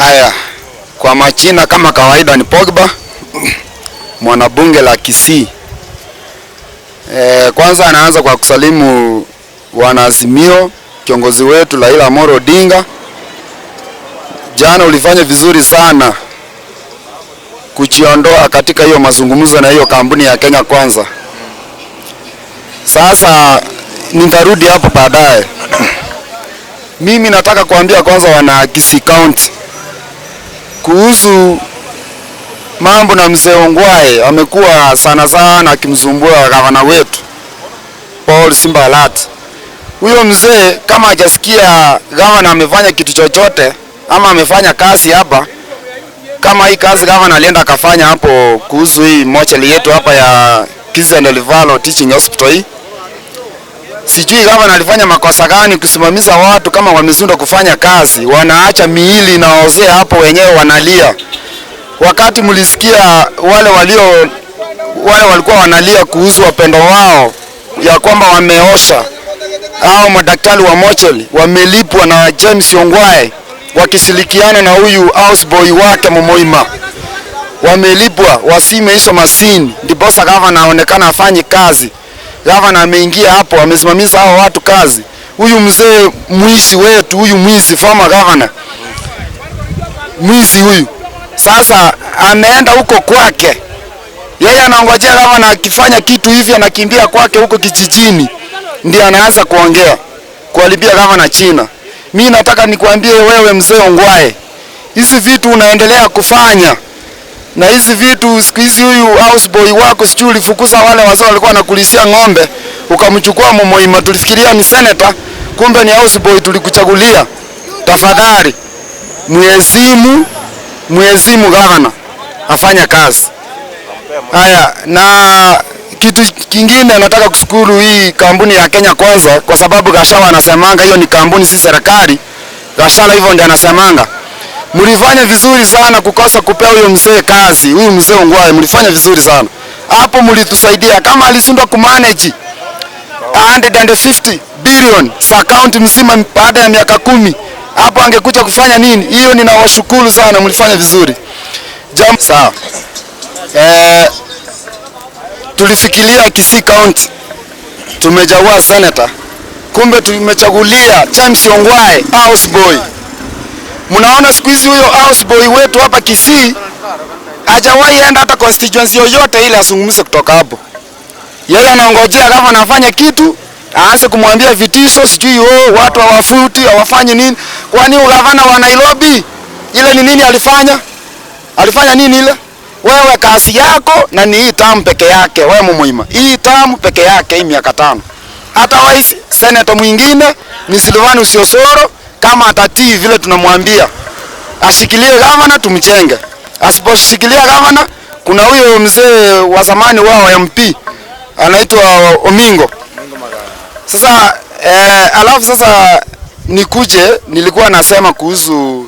Haya, kwa majina kama kawaida ni Pogba, mwanabunge la Kisii. Kwanza anaanza kwa kusalimu wanaazimio, kiongozi wetu Raila Amolo Odinga. Jana ulifanya vizuri sana kujiondoa katika hiyo mazungumzo na hiyo kampuni ya Kenya Kwanza. Sasa nitarudi hapo baadaye. Mimi nataka kuambia kwanza wana Kisii County kuhusu mambo na mzee Ongwae amekuwa sana sana akimsumbua gavana wetu Paul Simba Arati. Huyo mzee kama hajasikia gavana amefanya kitu chochote ama amefanya kazi hapa, kama hii kazi gavana alienda akafanya hapo kuhusu hii mochari yetu hapa ya Kisii and Referral Teaching Hospital hii, sijui gavana alifanya makosa gani kusimamisha watu kama wameshindwa kufanya kazi, wanaacha miili inaozea hapo, wenyewe wanalia. Wakati mlisikia wale walikuwa wanalia kuhusu wapendo wao ya kwamba wameosha, hao madaktari wa mochari wamelipwa na James Ongwae wakishirikiana na huyu houseboy wake Momoima, wamelipwa wasime hizo mashini, ndiposa gavana aonekana afanye kazi. Gavana ameingia hapo amesimamisha hao watu kazi. Huyu mzee mwizi wetu, huyu mwizi former governor, mwizi huyu sasa ameenda huko kwake, yeye anangojea gavana akifanya kitu hivi, anakimbia kwake huko kijijini, ndiye anaanza kuongea kuharibia gavana China. Mi nataka nikwambie wewe mzee Ongwae, hizi vitu unaendelea kufanya na hizi vitu siku hizi, huyu houseboy wako sijui ulifukuza wale wazee walikuwa wanakulishia ng'ombe, ukamchukua Momoima, tulifikiria ni senator, kumbe ni houseboy tulikuchagulia. Tafadhali mheshimu, mheshimu gavana afanya kazi. Haya, na kitu kingine nataka kushukuru hii kampuni ya Kenya Kwanza kwa sababu Gachagua anasemanga hiyo ni kampuni, si serikali. Gachagua hivyo ndiye anasemanga. Mlifanya vizuri sana kukosa kupea huyo mzee kazi, huyu mzee Ongwae, mlifanya vizuri sana hapo, mlitusaidia. Kama alishindwa kumanage 150 billion za county mzima baada ya miaka 10, hapo angekuja kufanya nini? Hiyo ninawashukuru sana, mlifanya vizuri. Sawa. Tulifikiria Kisii County tumechagua senator, kumbe tumechagulia James Ongwae houseboy. Mnaona siku hizi huyo houseboy wetu hapa Kisii hajawahi enda hata constituency yoyote ile azungumze kutoka hapo. Yeye anaongojea kama anafanya kitu aanze kumwambia vitisho, sijui oh, watu hawafuti hawafanyi nini. Kwani gavana wa Nairobi ile ni nini alifanya? Alifanya nini ile? Wewe kazi yako na ni hii term peke yake, wewe Momoima. Hii term peke yake hii miaka 5. Otherwise senator mwingine ni Silvanus Osoro, kama atatii vile tunamwambia ashikilie gavana tumchenge. Asiposhikilia gavana, kuna huyo mzee wa zamani wao MP anaitwa Omingo. Sasa alafu sasa nikuje, nilikuwa nasema kuhusu